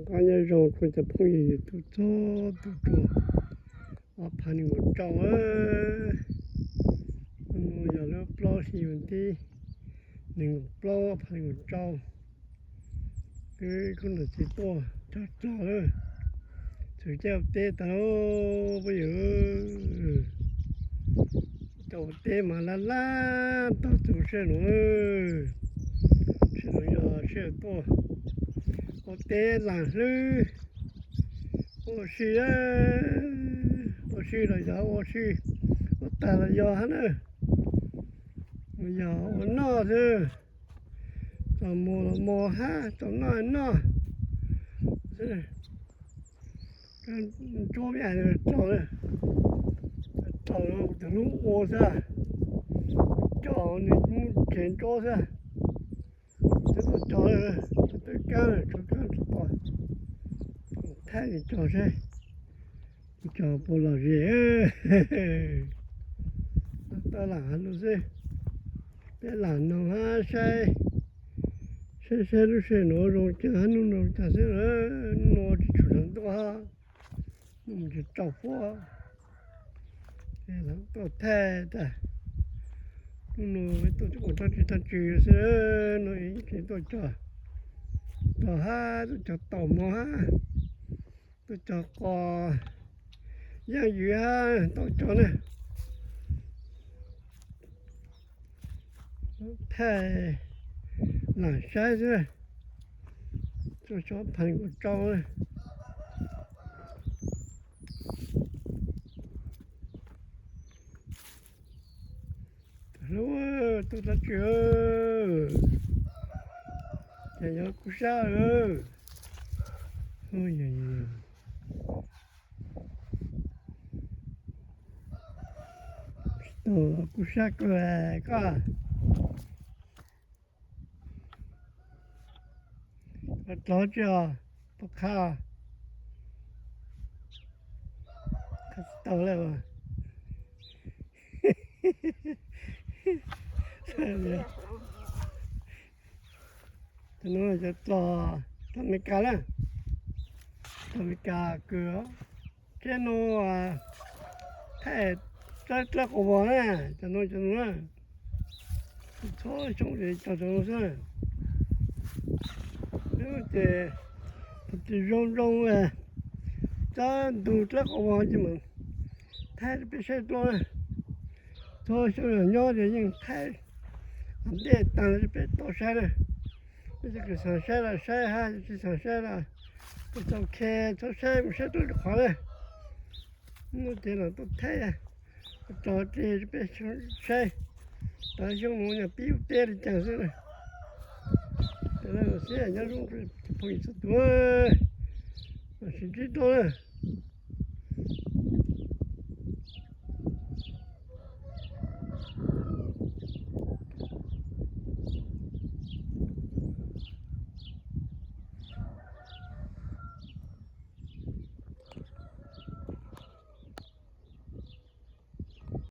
Qab nyob zoo rau cov phooj ywg YouTube txhua tus txhua, ob phav nees nkaum rau, yog lub plaub hli vas thib nees nkaum plaub ob phav nees nkaum rau. Wb kuj nrog txiv tuaj cog tog lawm, txhua caij ua teb tas lawm phooj ywg. Cov ua teb mas laj laj tog txhua sij hawm, sij hawm yog sij hawm tuaj ua teb lam hlwb, ua si, ua si los yog ua si, ua tag los yog hab na, yog ua noj xwb, txaus mus los mus hab txaus noj noj. Ntsuab me ais rau, rau kuv tus hlub ua xwb, cog nws muaj tsev ntsuab xwb. Twb tuaj cog, twb kab, tshuav kab tsis pom, thaij nws cog seb, cog puas lom zem. Tau lam hais lus xwb, peb lam noog hab saib, saib saib lub sij hawm nuav zoo caag hab nub nuav caag xwb, nub nuav tsis tshua ntuj hab, nub nuav tsis tsaus fuab, tuaj thaij tas, nub nuav tuaj ua tag tsi tag tsi xwb, nub nuav tseem tuaj cog, tog hab tuaj cog taum mov hab, tuaj cog qos, yaaj ywm hab tau cog na. Thaij lam saib xwb, txhua sij hawm pheej ua tsau na. Hlub, tuaj dlaab tsi, ces yog kub sab, kub sab kawg koj. Tlov tsi os, puas khav? Khav tsis tau lawm. Cov nuav cov tlov, tlov Amelikas na, tlov Amelikas kws, teb nuav thaij dlawb dlawb quas vog na, cov nuav cov nuav na, txhua xyoo ces cog cov nuav xwb. Ces thaum twg zoo zoo, txawb ntug dlawb quas vog ces mam thaij rau peb saib dlua na. Txhua xyoo yog nyob ces yeej thaij dej taag rau peb tau saib na. Peb cov kws xav saib los saib hab, tsis xav saib los tau khe txhob saib, mus saib dlua qhov na. Nuav ces los tuaj thaij, tso tes rau peb saib, tas xyoo nuav yog pib ua teb li cas xwb na. Ces nyob zoo phooj ywg txhua tus, mam sib ntsib dua.